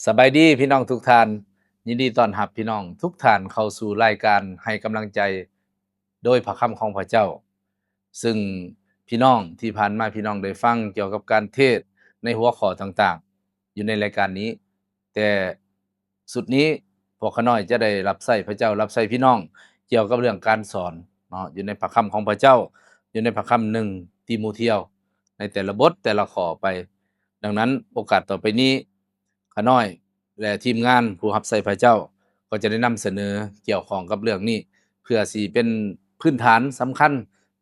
ສະບາຍດີພີ່ນ້ອງທຸກທ່ານ, ຍິນດີຕ້ອນຮັບພີ່ນ້ອງທຸກທ່ານເຂົ້າສູ່ລາຍການໃຫ້ກຳລັງໃຈໂດຍພະຄຳຂອງພະເຈົ້າ, ຊຶ່ງພີ່ນ້ອງທີ່ຜ່ານມາ ພີ່ນ້ອງໄດ້ຟັງກ່ຽວກັບການເທດໃນຫົວຂໍ້ຕ່າງໆ ຢູ່ໃນລາຍການນີ້, ແຕ່ຊຸດນີ້ພວກຂ້ານ້ອຍຈະໄດ້ຮັບໃຊ້ພະເຈົ້າ, ຮັບໃຊ້ພີ່ນ້ອງກ່ຽວກັບເລື່ອງການສອນເນາະ, ຢູ່ໃນພະຄຳຂອງພະເຈົ້າ, ຢູ່ໃນພະຄຳໜຶ່ງຕີໂມທຽວ ໃນແຕ່ລະບົດແຕ່ລະຂໍ້ໄປ. ດັ່ງນັ້ນໂອກາດຕໍ່ໄປນີ້ ຂ້ານ້ອຍ ແລະ ທີມງານຜູ້ຮັບໃຊ້ພະເຈົ້າ ກໍຈະໄດ້ນຳສະເໜີກ່ຽວຂ້ອງກັບເລື່ອງນີ້ ເພື່ອຊິເປັນພື້ນຖານສຳຄັນ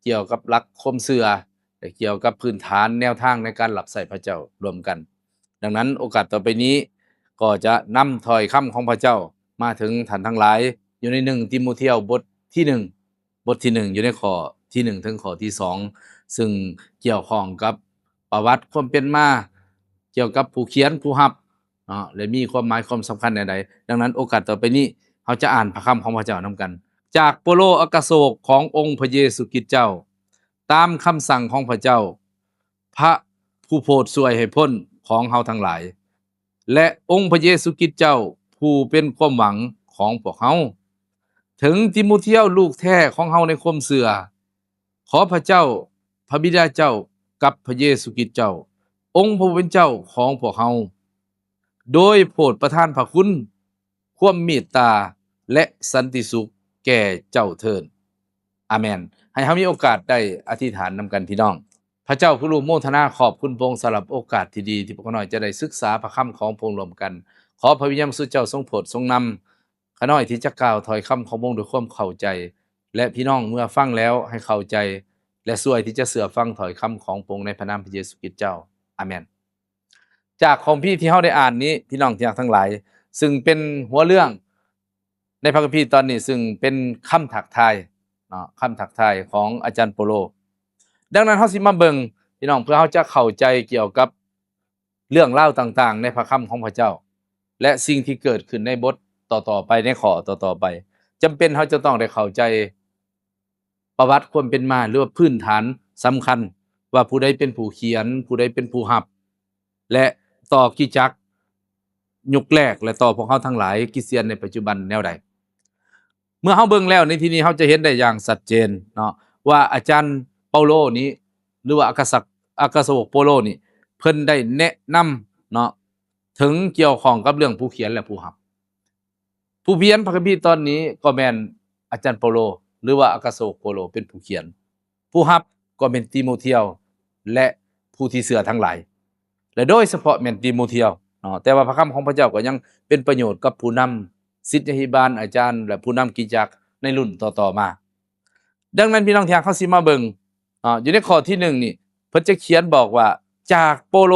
ກ່ຽວກັບຫຼັກຄວາມເຊື່ອ ແລະ ກ່ຽວກັບພື້ນຖານແນວທາງໃນການຮັບໃຊ້ພະເຈົ້າຮ່ວມກັນ. ດັ່ງນັ້ນໂອກາດຕໍ່ໄປນີ້ ກໍຈະນຳຖ້ອຍຄຳຂອງພະເຈົ້າມາເຖິງທ່ານທັງຫຼາຍ ຢູ່ໃນໜຶ່ງຕີໂມທຽວບົດທີໜຶ່ງ ບົດທີໜຶ່ງ ຢູ່ໃນຂໍ້ທີໜຶ່ງເຖິງຂໍ້ທີສອງ ຊຶ່ງກ່ຽວຂ້ອງກັບປະຫວັດຄວາມເປັນມາ ກ່ຽວກັບຜູ້ຂຽນ ຜູ້ຮັບເນາະ ແລະ ມີຄວາມໝາຍຄວາມສຳຄັນແນວໃດ. ດັ່ງນັ້ນໂອກາດຕໍ່ໄປນີ້ ເຮົາຈະອ່ານພະຄຳຂອງພະເຈົ້ານຳກັນ. ຈາກໂປໂລອັກຄະໂສກຂອງອົງພະເຢຊູຄຣິດເຈົ້າ, ຕາມຄຳສັ່ງຂອງພະເຈົ້າ, ພະຜູ້ໂປດຊ່ວຍໃຫ້ພົ້ນຂອງເຮົາທັງຫຼາຍ ແລະ ອົງພະເຢຊູຄຣິດເຈົ້າ ຜູ້ເປັນຄວາມຫວັງຂອງພວກເຮົາ. ເຖິງຕີໂມທຽວ ລູກແທ້ຂອງເຮົາໃນຄວາມເຊື່ອ, ຂໍພະເຈົ້າ, ພະບິດາເຈົ້າ ກັບພະເຢຊູຄຣິດເຈົ້າ, ອົງພະຜູ້ເປັນເຈົ້າຂອງພວກເຮົາ, ໂດຍໂປດປະທານພະຄຸນ, ຄວາມເມດຕາ ແລະ ສັນຕິສຸກແກ່ເຈົ້າເທີ້ນ. ອາເມນ. ໃຫ້ເຮົາມີໂອກາດໄດ້ອະທິຖານນຳກັນ ພີ່ນ້ອງ. ພະເຈົ້າ ຜູ້ລູກໂມທະນາຂອບຄຸນພະອົງສຳລັບໂອກາດທີ່ດີ ທີ່ພວກຂ້ານ້ອຍຈະໄດ້ສຶກສາພະຄຳຂອງພະອົງຮ່ວມກັນ. ຂໍພະວິນຍານບໍລິສຸດເຈົ້າຊົງໂປດຊົງນຳຂ້ານ້ອຍ ທີ່ຈະກ່າວຖ້ອຍຄຳຂອງພະອົງດ້ວຍຄວາມເຂົ້າໃຈ ແລະ ພີ່ນ້ອງເມື່ອຟັງແລ້ວໃຫ້ເຂົ້າໃຈ ແລະ ຊ່ວຍທີ່ຈະເຊື່ອຟັງຖ້ອຍຄຳຂອງພະອົງ ໃນພະນາມພະເຢຊູຄຣິດເຈົ້າ. ອາເມນ. ຈາກຄຳພີທີ່ເຮົາໄດ້ອ່ານນີ້ ພີ່ນ້ອງທີ່ຮັກທັງຫຼາຍ, ຊຶ່ງເປັນຫົວເລື່ອງໃນພະຄຳພີຕອນນີ້ ຊຶ່ງເປັນຄຳທັກທາຍເນາະ, ຄຳທັກທາຍຂອງອາຈານໂປໂລ. ດັ່ງນັ້ນເຮົາຊິມາເບິ່ງ ພີ່ນ້ອງ, ເພື່ອເຮົາຈະເຂົ້າໃຈກ່ຽວກັບເລື່ອງລາວຕ່າງໆໃນພະຄຳຂອງພະເຈົ້າ ແລະ ສິ່ງທີ່ເກີດຂຶ້ນໃນບົດຕໍ່ໆໄປ, ໃນຂໍ້ຕໍ່ໆໄປ. ຈຳເປັນເຮົາຈະຕ້ອງໄດ້ເຂົ້າໃຈ ປະຫວັດຄວາມເປັນມາ ຫຼືວ່າພື້ນຖານສຳຄັນ ວ່າຜູ້ໃດເປັນຜູ້ຂຽນ, ຜູ້ໃດເປັນຜູ້ຮັບ ແລະ ຕໍ່ຄຣິສຕະຈັກຍຸກແລກ ແລະ ຕໍ່ພວກເຮົາທັງຫຼາຍຄຣິສຕຽນໃນປັດຈຸບັນແນວໃດ. ເມື່ອເຮົາເບິ່ງແລ້ວໃນທີ່ນີ້ ເຮົາຈະເຫັນໄດ້ຢ່າງຊັດເຈນເນາະ ວ່າອາຈານເປົາໂລນີ້ ຫຼືວ່າອັກຄະສັກ ອັກຄະສາວົກເປົາໂລນີ້ ເພິ່ນໄດ້ແນະນຳເນາະ ເຖິງກ່ຽວຂ້ອງກັບເລື່ອງຜູ້ຂຽນ ແລະ ຜູ້ຮັບ. ຜູ້ຂຽນພະຄຳພີຕອນນີ້ກໍແມ່ນອາຈານເປົາໂລ ຫຼືວ່າອັກຄະສາວົກເປົາໂລເປັນຜູ້ຂຽນ, ຜູ້ຮັບກໍແມ່ນຕີໂມທຽວ ແລະ ຜູ້ທີ່ເຊື່ອທັງຫຼາຍ ແລະ ໂດຍສະເພາະແມ່ນຕີໂມທຽວເນາະ. ແຕ່ວ່າພະຄຳຂອງພະເຈົ້າກໍຍັງເປັນປະໂຫຍດກັບຜູ້ນຳສິດຍາພິບານ, ອາຈານ ແລະ ຜູ້ນຳຄຣິສຕະຈັກໃນລຸ້ນຕໍ່ໆມາ. ດັ່ງນັ້ນ ພີ່ນ້ອງທີ່ຮັກ, ເຮົາຊິມາເບິ່ງ ເນາະ ຢູ່ໃນຂໍ້ທີໜຶ່ງນີ້ ເພິ່ນຈະຂຽນບອກວ່າ ຈາກໂປໂລ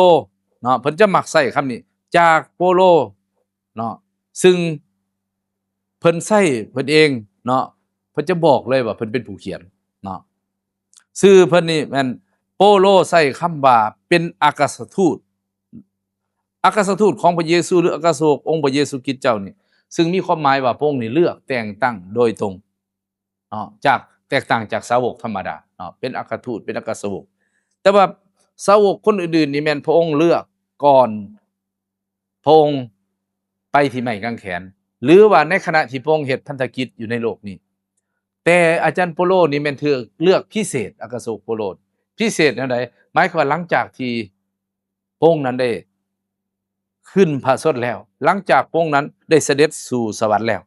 ເນາະ, ເພິ່ນຈະມັກໃຊ້ຄຳນີ້ ຈາກໂປໂລເນາະ, ຊຶ່ງເພິ່ນໃຊ້ເພິ່ນເອງເນາະ, ເພິ່ນຈະບອກເລີຍວ່າເພິ່ນເປັນຜູ້ຂຽນເນາະ. ຊື່ເພິ່ນນີ້ແມ່ນ ໂປໂລໃຊ້ຄຳວ່າເປັນອັກຄະສະທູດ, ອັກຄະສະທູດຂອງພະເຢຊູ ຫຼື ອັກຄະສາວົກອົງພະເຢຊູຄຣິດເຈົ້ານີ້, ຊຶ່ງມີຄວາມໝາຍວ່າພະອົງນີ້ເລືອກແຕ່ງຕັ້ງໂດຍຕົງ ເນາະ, ຈາກ ແຕກຕ່າງຈາກສາວົກທຳມະດາເນາະ, ເປັນອັກຄະທູດ ເປັນອັກຄະສາວົກ. ແຕ່ວ່າສາວົກຄົນອື່ນໆນີ້ແມ່ນພະອົງເລືອກກ່ອນພະອົງໄປທີ່ໄມ້ກາງແຂນ ຫຼືວ່າໃນຂະນະທີ່ພະອົງເຮັດພັນທະກິດຢູ່ໃນໂລກນີ້. ແຕ່ອາຈານໂປໂລນີ້ແມ່ນຖືກເລືອກພິເສດ, ອັກຄະສາວົກໂປໂລ ພິເສດແນວໃດ? ໝາຍຄວາມວ່າຫຼັງຈາກທີ່ ພະອົງນັ້ນໄດ້ຂຶ້ນພະຊົນແລ້ວ, ຫຼັງຈາກພະອົງນັ້ນໄດ້ສະເດັດສູ່ສະຫວັນແລ້ວ.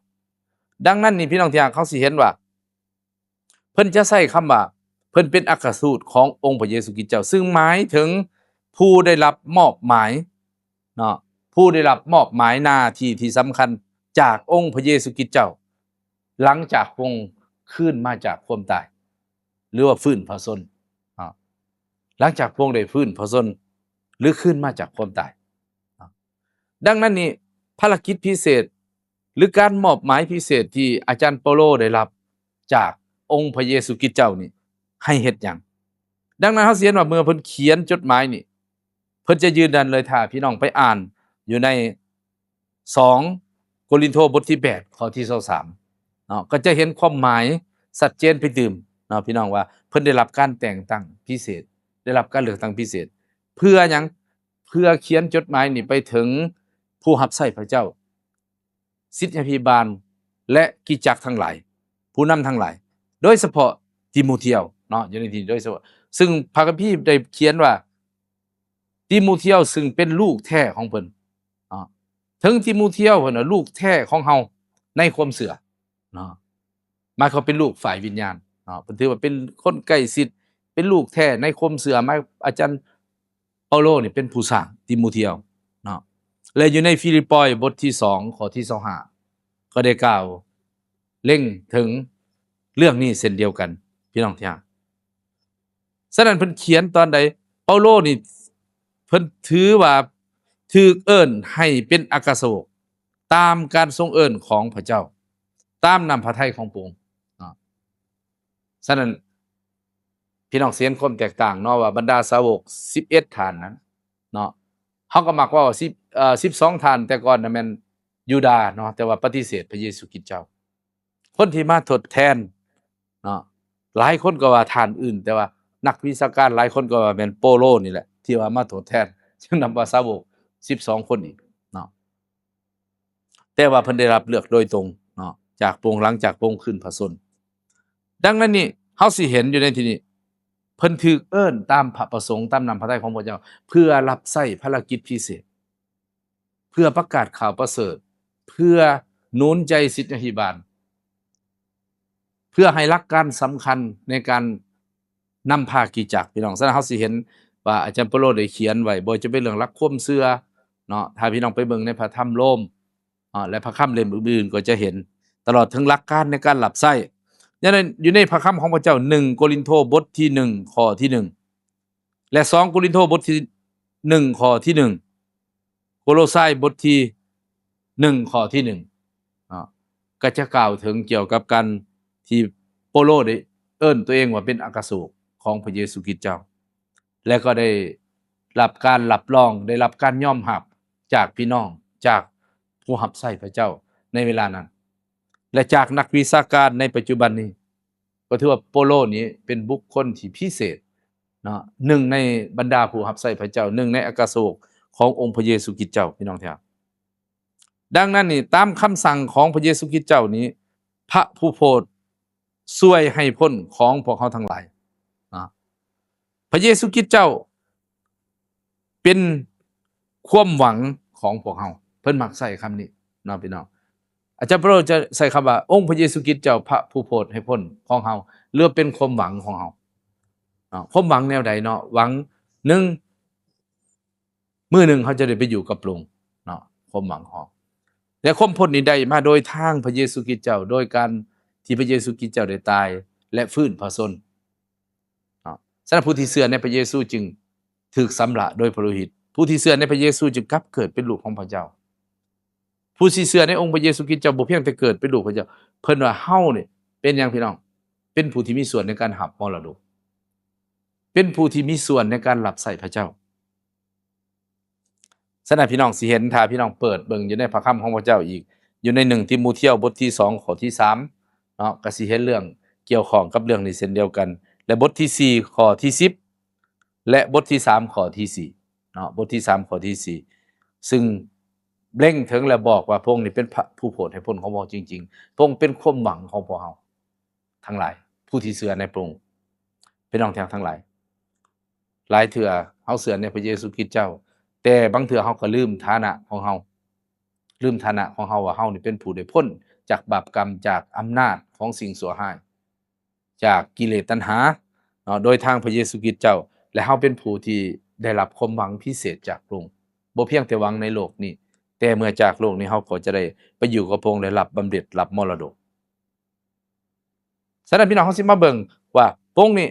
ດັ່ງນັ້ນນີ້ ພີ່ນ້ອງທີ່ຮັກ, ເຮົາຊິເຫັນວ່າ ເພິ່ນຈະໃຊ້ຄຳວ່າ ເພິ່ນເປັນອັກຄະທູດຂອງອົງພະເຢຊູຄຣິດເຈົ້າ, ຊຶ່ງໝາຍເຖິງຜູ້ໄດ້ຮັບມອບໝາຍເນາະ, ຜູ້ໄດ້ຮັບມອບໝາຍໜ້າທີ່ທີ່ສຳຄັນຈາກອົງພະເຢຊູຄຣິດເຈົ້າ ຫຼັງຈາກພະອົງຄືນມາຈາກຄວາມຕາຍ ຫຼືວ່າຟື້ນພະຊົນເນາະ, ຫຼັງຈາກພະອົງໄດ້ຟື້ນພະຊົນ ຫຼື ຄືນມາຈາກຄວາມຕາຍເນາະ. ດັ່ງນັ້ນນີ້ ພາລະກິດພິເສດ ຫຼື ການມອບໝາຍພິເສດທີ່ອາຈານເປົາໂລໄດ້ຮັບຈາກອົງພະເຢຊູຄຣິດເຈົ້ານີ້ ໃຫ້ເຮັດຫຍັງ? ດັ່ງນັ້ນ ເຮົາຊິເຫັນວ່າເມື່ອເພິ່ນຂຽນຈົດໝາຍນີ້ ເພິ່ນຈະຢືນຢັນເລີຍ, ຖ້າພີ່ນ້ອງໄປອ່ານຢູ່ໃນ ສອງໂກລິນໂທ ບົດທີແປດ ຂໍ້ທີຊາວສາມເນາະ, ກໍຈະເຫັນຄວາມໝາຍຊັດເຈນໄປຕື່ມເນາະ ພີ່ນ້ອງ, ວ່າເພິ່ນໄດ້ຮັບການແຕ່ງຕັ້ງພິເສດ, ໄດ້ຮັບການເລືອກຕັ້ງພິເສດ. ເພື່ອຫຍັງ? ເພື່ອຂຽນຈົດໝາຍນີ້ໄປເຖິງ ຜູ້ຮັບໃຊ້ພະເຈົ້າ, ສິດຍາພິບານ ແລະ ກິດຈັກທັງຫຼາຍ, ຜູ້ນຳທັງຫຼາຍ, ໂດຍສະເພາະຕີໂມທຽວເນາະ, ຢູ່ໃນທີ່ນີ້ໂດຍສະເພາະ, ຊຶ່ງພະຄຳພີໄດ້ຂຽນວ່າ ຕີໂມທຽວ ຊຶ່ງເປັນລູກແທ້ຂອງເພິ່ນເນາະ, ເຖິງຕີໂມທຽວເພິ່ນວ່າ ລູກແທ້ຂອງເຮົາໃນຄວາມເຊື່ອເນາະ, ໝາຍຄວາມເປັນລູກຝ່າຍວິນຍານເນາະ, ເພິ່ນຖືວ່າເປັນຄົນໃກ້ຊິດ, ເປັນລູກແທ້ໃນຄວາມເຊື່ອ. ໝາຍ ອາຈານເປົາໂລນີ້ເປັນຜູ້ສ້າງຕີໂມທຽວເນາະ, ແລະ ຢູ່ໃນຟີລິບປອຍບົດທີສອງ ຂໍ້ທີຊາວຫ້າ ກໍໄດ້ກ່າວເລັງເຖິງເລື່ອງນີ້ເຊັ່ນດຽວກັນ ພີ່ນ້ອງທີ່ຮັກ. ສະນັ້ນເພິ່ນຂຽນຕອນໃດ? ເປົາໂລນີ້ເພິ່ນຖືວ່າຖືກເອີ້ນໃຫ້ເປັນອັກຄະສາວົກ ຕາມການຊົງເອີ້ນຂອງພະເຈົ້າ, ຕາມນ້ຳພະໄທຂອງພະອົງເນາະ. ສະນັ້ນ ພີ່ນ້ອງຊິເຫັນຄວາມແຕກຕ່າງເນາະ ວ່າບັນດາສາວົກສິບເອັດທ່ານນັ້ນເນາະ, ເຮົາກໍມັກເວົ້າວ່າ ສິບ ເອີ ສິບສອງທ່ານ ແຕ່ກ່ອນນະແມ່ນຢູດາເນາະ, ແຕ່ວ່າປະຕິເສດພະເຢຊູຄຣິດເຈົ້າ. ຄົນທີ່ມາທົດແທນເນາະ ຫຼາຍຄົນກໍວ່າທ່ານອື່ນ, ແຕ່ວ່ານັກວິຊາການຫຼາຍຄົນກໍວ່າແມ່ນເປົາໂລນີ້ແຫຼະ ທີ່ວ່າມາທົດແທນ, ຈຶ່ງນຳວ່າສາວົກສິບສອງຄົນອີກເນາະ. ແຕ່ວ່າເພິ່ນໄດ້ຮັບເລືອກໂດຍຕົງເນາະ ຈາກພະອົງ ຫຼັງຈາກພະອົງຂຶ້ນພະຊົນ. ດັ່ງນັ້ນນີ້ ເຮົາຊິເຫັນຢູ່ໃນທີ່ນີ້ ເພິ່ນຖືກເອີ້ນຕາມພະປະສົງ ຕາມນ້ຳພະໄທຂອງພະເຈົ້າ ເພື່ອຮັບໃຊ້ພາລະກິດພິເສດ, ເພື່ອປະກາດຂ່າວປະເສີດ, ເພື່ອໜູນໃຈສິດຍາພິບານ, ເພື່ອໃຫ້ຫຼັກການສຳຄັນໃນການ ນຳພາກິດຈັກ ພີ່ນ້ອງ. ສະນັ້ນເຮົາຊິເຫັນວ່າອາຈານເປົາໂລໄດ້ຂຽນໄວ້ ບໍ່ວ່າຈະເປັນເລື່ອງຫຼັກຄວາມເຊື່ອເນາະ, ຖ້າພີ່ນ້ອງໄປເບິ່ງໃນພະທຳໂລມເນາະ ແລະ ພະຄຳເຫຼັ້ມອື່ນໆ ກໍຈະເຫັນ ຕະຫຼອດເຖິງຫຼັກການໃນການຮັບໃຊ້. ດັ່ງນັ້ນ ຢູ່ໃນພະຄຳຂອງພະເຈົ້າ ໜຶ່ງໂກລິນໂທ ບົດທີໜຶ່ງ ຂໍ້ທີໜຶ່ງ ແລະ ສອງໂກລິນໂທ ບົດທີໜຶ່ງ ຂໍ້ທີໜຶ່ງ ໂກໂລຊາຍບົດທີໜຶ່ງ ຂໍ້ທີໜຶ່ງເນາະ ກໍຈະກ່າວເຖິງກ່ຽວກັບການທີ່ເປົາໂລໄດ້ເອີ້ນຕົວເອງວ່າເປັນອັກຄະສາວົກຂອງພະເຢຊູຄຣິດເຈົ້າ ແລະ ກໍໄດ້ຮັບການຮັບຮອງ ໄດ້ຮັບການຍອມຮັບຈາກພີ່ນ້ອງ ຈາກຜູ້ຮັບໃຊ້ພະເຈົ້າໃນເວລານັ້ນ ແລະ ຈາກນັກວິຊາການໃນປັດຈຸບັນນີ້. ກໍຖືວ່າເປົາໂລນີ້ເປັນບຸກຄົນທີ່ພິເສດເນາະ ໜຶ່ງໃນບັນດາຜູ້ຮັບໃຊ້ພະເຈົ້າ, ໜຶ່ງໃນອັກຄະສາວົກຂອງອົງພະເຢຊູຄຣິດເຈົ້າ ພີ່ນ້ອງທີ່ຮັກ. ດັ່ງນັ້ນນີ້ ຕາມຄຳສັ່ງຂອງພະເຢຊູຄຣິດເຈົ້ານີ້ ພະຜູ້ໂພດຊ່ວຍໃຫ້ພົ້ນຂອງພວກເຮົາທັງຫຼາຍເນາະ. ພະເຢຊູຄຣິດເຈົ້າ ເປັນຄວາມຫວັງຂອງພວກເຮົາ. ເພິ່ນມັກໃຊ້ຄຳນີ້ເນາະ ພີ່ນ້ອງ. ອາຈານເປົາໂລຈະໃຊ້ຄຳວ່າ ອົງພະເຢຊູຄຣິດເຈົ້າ ພະຜູ້ໂພດໃຫ້ພົ້ນຂອງເຮົາ ຫຼືເປັນຄວາມຫວັງຂອງເຮົາເນາະ. ຄວາມຫວັງແນວໃດເນາະ? ຫວັງ ໜຶ່ງ ມື້ໜຶ່ງເຮົາຈະໄດ້ໄປຢູ່ກັບພະອົງເນາະ ຄວາມຫວັງຂອງເຮົາ. ແລະ ຄວາມພົ້ນນີ້ໄດ້ມາໂດຍທາງພະເຢຊູຄຣິດເຈົ້າ ໂດຍການທີ່ພະເຢຊູຄຣິດເຈົ້າໄດ້ຕາຍ ແລະ ຟື້ນພະຊົນ. ເນາະ ສຳລັບຜູ້ທີ່ເຊື່ອໃນພະເຢຊູຈຶ່ງຖືກຊຳລະໂດຍພະໂລຫິດ. ຜູ້ທີ່ເຊື່ອໃນພະເຢຊູຈຶ່ງກັບເກີດເປັນລູກຂອງພະເຈົ້າ. ຜູ້ທີ່ເຊື່ອໃນອົງພະເຢຊູຄຣິດເຈົ້າບໍ່ພຽງແຕ່ເກີດເປັນລູກພະເຈົ້າ, ເພິ່ນວ່າເຮົານີ້ເປັນຫຍັງ ພີ່ນ້ອງ? ເປັນຜູ້ທີ່ມີສ່ວນໃນການຮັບມໍລະດົກ, ເປັນຜູ້ທີ່ມີສ່ວນໃນການຮັບໃຊ້ພະເຈົ້າ. ສະນັ້ນ ພີ່ນ້ອງຊິເຫັນ ຖ້າພີ່ນ້ອງເປີດເບິ່ງຢູ່ໃນພະຄຳຂອງພະເຈົ້າອີກ ຢູ່ໃນໜຶ່ງຕີໂມທຽວ ບົດທີສອງ ຂໍ້ທີສາມເນາະ ກໍຊິເຫັນເລື່ອງກ່ຽວຂ້ອງກັບເລື່ອງນີ້ເຊັ່ນດຽວກັນ ແລະ ບົດທີສີ່ ຂໍ້ທີສິບ ແລະ ບົດທີສາມ ຂໍ້ທີສີ່ເນາະ ບົດທີສາມ ຂໍ້ທີສີ່ ຊຶ່ງເລັງເຖິງ ແລະ ບອກວ່າພະອົງນີ້ເປັນພະຜູ້ໂພດໃຫ້ພົ້ນຂອງພວກເຮົາຈິງໆ ພະອົງເປັນຄວາມຫວັງຂອງພວກເຮົາທັງຫຼາຍ ຜູ້ທີ່ເຊື່ອໃນພະອົງ. ພີ່ນ້ອງທີ່ຮັກທັງຫຼາຍ ຫຼາຍເທື່ອເຮົາເຊື່ອໃນພະເຢຊູຄຣິດເຈົ້າ ແຕ່ບາງເທື່ອເຮົາກໍລືມຖານະຂອງເຮົາ, ລືມຖານະຂອງເຮົາວ່າເຮົານີ້ເປັນຜູ້ໄດ້ພົ້ນຈາກບາບກຳ, ຈາກອຳນາດຂອງສິ່ງຊົ່ວຮ້າຍ, ຈາກກິເລດຕັນຫາເນາະ ໂດຍທາງພະເຢຊູຄຣິດເຈົ້າ ແລະ ເຮົາເປັນຜູ້ທີ່ໄດ້ຮັບຄວາມຫວັງພິເສດຈາກພະອົງ. ບໍ່ພຽງແຕ່ຫວັງໃນໂລກນີ້, ແຕ່ເມື່ອຈາກໂລກນີ້ ເຮົາກໍຈະໄດ້ໄປຢູ່ກັບພະອົງ ໄດ້ຮັບບຳເໜັດ ຮັບມໍລະດົກ. ສະນັ້ນ ພີ່ນ້ອງ ເຮົາຊິມາເບິ່ງວ່າພະອົງນີ້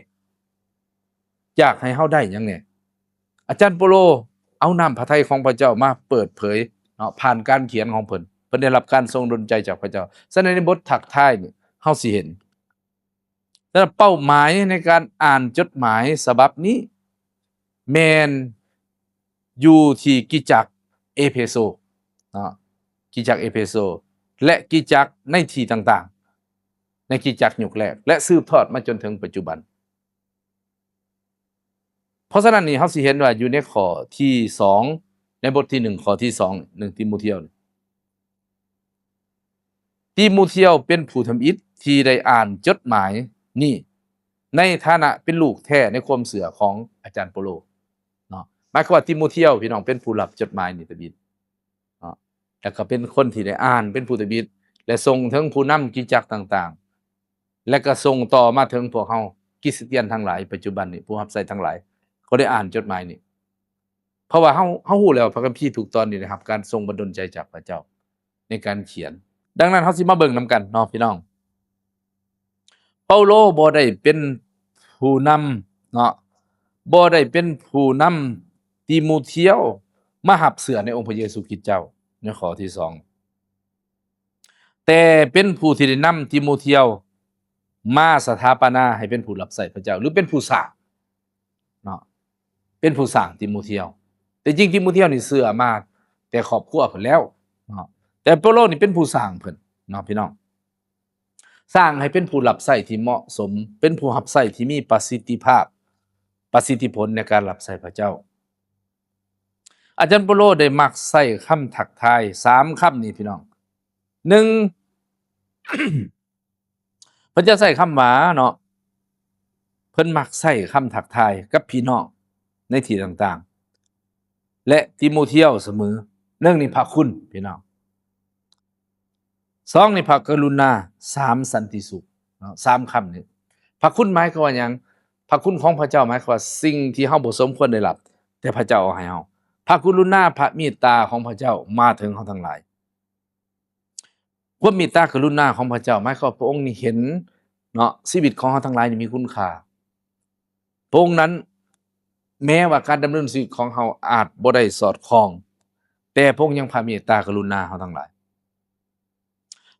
ຢາກໃຫ້ເຮົາໄດ້ຫຍັງແດ່. ອາຈານເປົາໂລເອົານ້ຳພະໄທຂອງພະເຈົ້າມາເປີດເຜີຍເນາະ ຜ່ານການຂຽນຂອງເພິ່ນ, ເພິ່ນໄດ້ຮັບການຊົງດົນໃຈຈາກພະເຈົ້າ. ສະນັ້ນ ໃນບົດທັກທາຍນີ້ ເຮົາຊິເຫັນ ສະນັ້ນ ເປົ້າໝາຍໃນການອ່ານຈົດໝາຍສະບັບນີ້ ແມ່ນຢູ່ທີ່ກິດຈັກເອເພໂຊເນາະ, ກິດຈັກເອເພໂຊ ແລະ ກິດຈັກໃນທີ່ຕ່າງໆ ໃນກິດຈັກຍຸກແລກ ແລະ ສືບທອດມາຈົນເຖິງປັດຈຸບັນ. ເພາະສະນັ້ນນີ້ ເຮົາຊິເຫັນວ່າຢູ່ໃນຂໍ້ທີສອງ ໃນບົດທີໜຶ່ງ ຂໍ້ທີສອງ ໜຶ່ງ ຕີໂມທຽວ. ຕີໂມທຽວເປັນຜູ້ທຳອິດທີ່ໄດ້ອ່ານຈົດໝາຍນີ້ ໃນຖານະເປັນລູກແທ້ໃນຄວາມເຊື່ອຂອງອາຈານເປົາໂລເນາະ. ໝາຍຄວາມວ່າຕີໂມທຽວ ພີ່ນ້ອງ ເປັນຜູ້ຮັບຈົດໝາຍນີ້ທຳອິດເນາະ ແລ້ວກໍເປັນຄົນທີ່ໄດ້ອ່ານ ເປັນຜູ້ທຳອິດ ແລະ ສົ່ງເຖິງຜູ້ນຳກິດຈັກຕ່າງໆ ແລະ ກໍສົ່ງຕໍ່ມາເຖິງພວກເຮົາຄຣິສຕຽນທັງຫຼາຍປັດຈຸບັນນີ້ ຜູ້ຮັບໃຊ້ທັງຫຼາຍ ກໍໄດ້ອ່ານຈົດໝາຍນີ້. ເພາະວ່າເຮົາ ເຮົາຮູ້ແລ້ວ ພະຄຳພີທຸກຕອນນີ້ໄດ້ຮັບການຊົງບັນດົນໃຈຈາກພະເຈົ້າໃນການຂຽນ. ດັ່ງນັ້ນ ເຮົາຊິມາເບິ່ງນຳກັນເນາະ ພີ່ນ້ອງ. ເປົາໂລບໍ່ໄດ້ເປັນຜູ້ນຳເນາະ ບໍ່ໄດ້ເປັນຜູ້ນຳຕີໂມທຽວມາຮັບເຊື່ອໃນອົງພະເຢຊູຄຣິດເຈົ້າ ໃນຂໍ້ທີສອງ ແຕ່ເປັນຜູ້ທີ່ໄດ້ນຳຕີໂມທຽວມາສະຖາປະນາໃຫ້ເປັນຜູ້ຮັບໃຊ້ພະເຈົ້າ ຫຼື ເປັນຜູ້ສ້າງເນາະ ເປັນຜູ້ສ້າງຕີໂມທຽວ. ແຕ່ຈິງຕີໂມທຽວນີ້ເຊື່ອມາແຕ່ຄອບຄົວເພິ່ນແລ້ວເນາະ ແຕ່ເປົາໂລນີ້ເປັນຜູ້ສ້າງເພິ່ນເນາະ ພີ່ນ້ອງ. ສ້າງໃຫ້ເປັນຜູ້ຮັບໃຊ້ທີ່ເໝາະສົມ ເປັນຜູ້ຮັບໃຊ້ທີ່ມີປະສິດທິພາບ ປະສິດທິຜົນໃນການຮັບໃຊ້ພະເຈົ້າ. ອາຈານເປົາໂລໄດ້ມັກໃຊ້ຄຳທັກທາຍສາມຄຳນີ້ ພີ່ນ້ອງ. ໜຶ່ງ ເພິ່ນຈະໃຊ້ຄຳວ່າເນາະ ເພິ່ນມັກໃຊ້ຄຳທັກທາຍກັບພີ່ນ້ອງໃນທີ່ຕ່າງໆ ແລະ ຕີໂມທຽວສະເໝີ. ໜຶ່ງ ນີ້ພະຄຸນ ພີ່ນ້ອງ. ສອງ ນີ້ພະກະລຸນາ. ສາມ ສັນຕິສຸກເນາະ. ສາມຄຳນີ້ ພະຄຸນໝາຍຄວາມວ່າຫຍັງ? ພະຄຸນຂອງພະເຈົ້າໝາຍຄວາມວ່າສິ່ງທີ່ເຮົາບໍ່ສົມຄວນໄດ້ຮັບ ແຕ່ພະເຈົ້າເອົາໃຫ້ເຮົາ. ພະກະລຸນາ ພະເມດຕາຂອງພະເຈົ້າມາເຖິງເຮົາທັງຫຼາຍ. ຄວາມເມດຕາກະລຸນາຂອງພະເຈົ້າ ໝາຍຄວາມວ່າພະອົງນີ້ເຫັນເນາະ ຊີວິດຂອງເຮົາທັງຫຼາຍນີ້ມີຄຸນຄ່າ. ພະອົງນັ້ນ ແມ້ວ່າການດຳເນີນຊີວິດຂອງເຮົາອາດບໍ່ໄດ້ສອດຄ່ອງ ແຕ່ພະອົງຍັງພະເມດຕາກະລຸນາເຮົາທັງຫຼາຍ.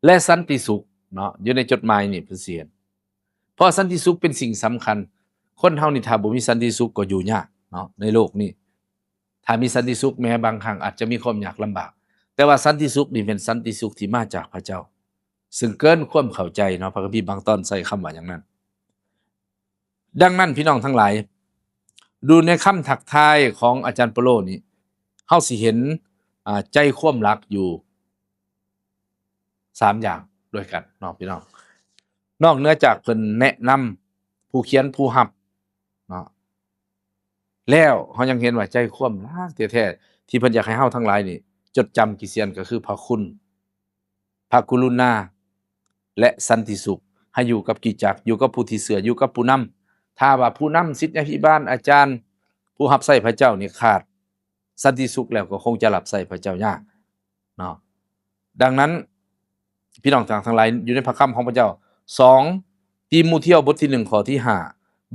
ແລະ ສັນຕິສຸກເນາະ ຢູ່ໃນຈົດໝາຍນີ້ເພິ່ນຊິເຫັນ ເພາະສັນຕິສຸກເປັນສິ່ງສຳຄັນ. ຄົນເຮົານີ້ຖ້າບໍ່ມີສັນຕິສຸກກໍຢູ່ຍາກເນາະ ໃນໂລກນີ້. ຖ້າມີສັນຕິສຸກ ແມ້ບາງຄັ້ງອາດຈະມີຄວາມຍາກລຳບາກ ແຕ່ວ່າສັນຕິສຸກນີ້ເປັນສັນຕິສຸກທີ່ມາຈາກພະເຈົ້າ ຊຶ່ງເກີນຄວາມເຂົ້າໃຈເນາະ. ພະຄຳພີບາງຕອນໃຊ້ຄຳວ່າຢ່າງນັ້ນ. ດັ່ງນັ້ນ ພີ່ນ້ອງທັງຫຼາຍ ດູໃນຄຳທັກທາຍຂອງອາຈານເປົາໂລນີ້ ເຮົາຊິເຫັນ ອາ ໃຈຄວາມຫຼັກຢູ່ ສາມຢ່າງດ້ວຍກັນເນາະ ພີ່ນ້ອງ. ນອກເໜືອຈາກເພິ່ນແນະນຳຜູ້ຂຽນຜູ້ຮັບເນາະ ແລ້ວເຮົາຍັງເຫັນວ່າໃຈຄວາມຫຼັກແທ້ໆ ທີ່ເພິ່ນຢາກໃຫ້ເຮົາທັງຫຼາຍນີ້ຈົດຈຳ ຄຣິສຕຽນ ກໍຄືພະຄຸນ, ພະກະລຸນາ ແລະ ສັນຕິສຸກ ໃຫ້ຢູ່ກັບຄຣິສຕະຈັກ, ຢູ່ກັບຜູ້ທີ່ເຊື່ອ, ຢູ່ກັບຜູ້ນຳ. ຖ້າວ່າຜູ້ນຳ, ສິດຍາພິບານ, ອາຈານ, ຜູ້ຮັບໃຊ້ພະເຈົ້ານີ້ຂາດ ສັນຕິສຸກແລ້ວກໍຄົງຈະຮັບໃຊ້ພະເຈົ້າຍາກເນາະ. ດັ່ງນັ້ນ ພີ່ນ້ອງທັງ ທັງຫຼາຍ ຢູ່ໃນພະຄຳຂອງພະເຈົ້າ ສອງ ຕີໂມທຽວ ບົດທີໜຶ່ງ ຂໍ້ທີຫ້າ,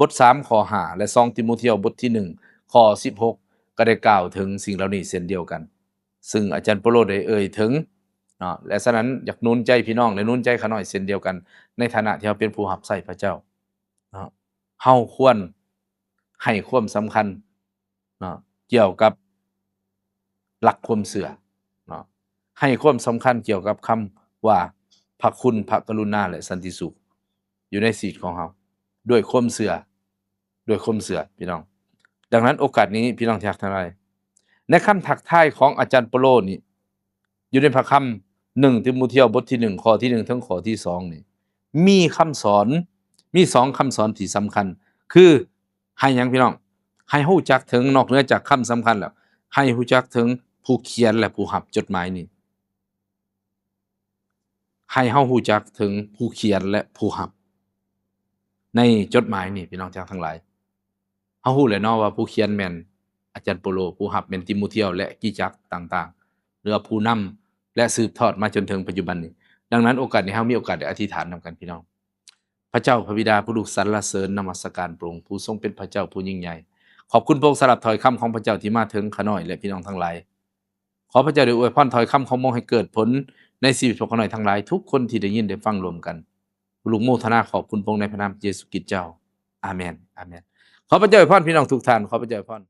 ບົດສາມ ຂໍ້ຫ້າ ແລະ ສອງ ຕີໂມທຽວ ບົດທີໜຶ່ງ ຂໍ້ສິບຫົກ ກໍໄດ້ກ່າວເຖິງສິ່ງເຫຼົ່ານີ້ເຊັ່ນດຽວກັນ ຊຶ່ງອາຈານເປົາໂລໄດ້ເອີ່ຍເຖິງເນາະ. ແລະ ສະນັ້ນ ຢາກໜູນໃຈພີ່ນ້ອງ ແລະ ໜູນໃຈຂ້ານ້ອຍເຊັ່ນດຽວກັນ ໃນຖານະທີ່ເຮົາເປັນຜູ້ຮັບໃຊ້ພະເຈົ້າເນາະ, ເຮົາຄວນໃຫ້ຄວາມສຳຄັນ ເນາະ ກ່ຽວກັບຫຼັກຄວາມເຊື່ອເນາະ, ໃຫ້ຄວາມສຳຄັນກ່ຽວກັບຄຳວ່າພະຄຸນ, ພະກະລຸນາ ແລະ ສັນຕິສຸກ ຢູ່ໃນຊີວິດຂອງເຮົາ ດ້ວຍຄວາມເຊື່ອ, ດ້ວຍຄວາມເຊື່ອ ພີ່ນ້ອງ. ດັ່ງນັ້ນ ໂອກາດນີ້ ພີ່ນ້ອງທີ່ຮັກທັງຫຼາຍ, ໃນຄຳທັກທາຍຂອງອາຈານເປົາໂລນີ້ ຢູ່ໃນພະຄຳ ໜຶ່ງ ຕີໂມທຽວ ບົດທີໜຶ່ງ ຂໍ້ທີໜຶ່ງ ເຖິງຂໍ້ທີສອງນີ້ ມີຄຳສອນ, ມີສອງຄຳສອນທີ່ສຳຄັນ ຄື ໃຫ້ຫຍັງ ພີ່ນ້ອງ? ໃຫ້ຮູ້ຈັກເຖິງ, ນອກເໜືອຈາກຄຳສຳຄັນແລ້ວ, ໃຫ້ຮູ້ຈັກເຖິງຜູ້ຂຽນ ແລະ ຜູ້ຮັບຈົດໝາຍນີ້. ໃຫ້ເຮົາຮູ້ຈັກເຖິງຜູ້ຂຽນ ແລະ ຜູ້ຮັບໃນຈົດໝາຍນີ້ ພີ່ນ້ອງທີ່ຮັກທັງຫຼາຍ. ເຮົາຮູ້ແລ້ວເນາະວ່າຜູ້ຂຽນແມ່ນອາຈານເປົາໂລ, ຜູ້ຮັບແມ່ນຕີໂມທຽວ ແລະ ກິດຈັກຕ່າງໆ ຫຼືວ່າຜູ້ນຳ ແລະ ສືບທອດມາຈົນເຖິງປັດຈຸບັນນີ້. ດັ່ງນັ້ນ ໂອກາດນີ້ ເຮົາມີໂອກາດໄດ້ອະທິຖານນຳກັນ ພີ່ນ້ອງ. ພະເຈົ້າພະບິດາຜູ້ລູກສັນລະເສີນນະມັດສະການພະອົງ ຜູ້ຊົງເປັນພະເຈົ້າຜູ້ຍິ່ງໃຫຍ່. ຂອບຄຸນພະອົງສຳລັບຖ້ອຍຄຳຂອງພະເຈົ້າທີ່ມາເຖິງຂ້ານ້ອຍ ແລະ ພີ່ນ້ອງທັງຫຼາຍ. ຂໍພະເຈົ້າໄດ້ອວຍພອນຖ້ອຍຄຳຂອງພະອົງໃຫ້ເກີດຜົນໃນຊີວິດພວກຂ້ານ້ອຍທັງຫຼາຍ ທຸກຄົນທີ່ໄດ້ຍິນໄດ້ຟັງລວມກັນ. ລູກໂມທະນາຂອບຄຸນພະອົງໃນພະນາມເຢຊູຄຣິດເຈົ້າ. ອາເມນ, ອາເມນ. ຂໍພະເຈົ້າອວຍພອນພີ່ນ້ອງທຸກທ່ານ. ຂໍພະເຈົ້າອວຍພອນ.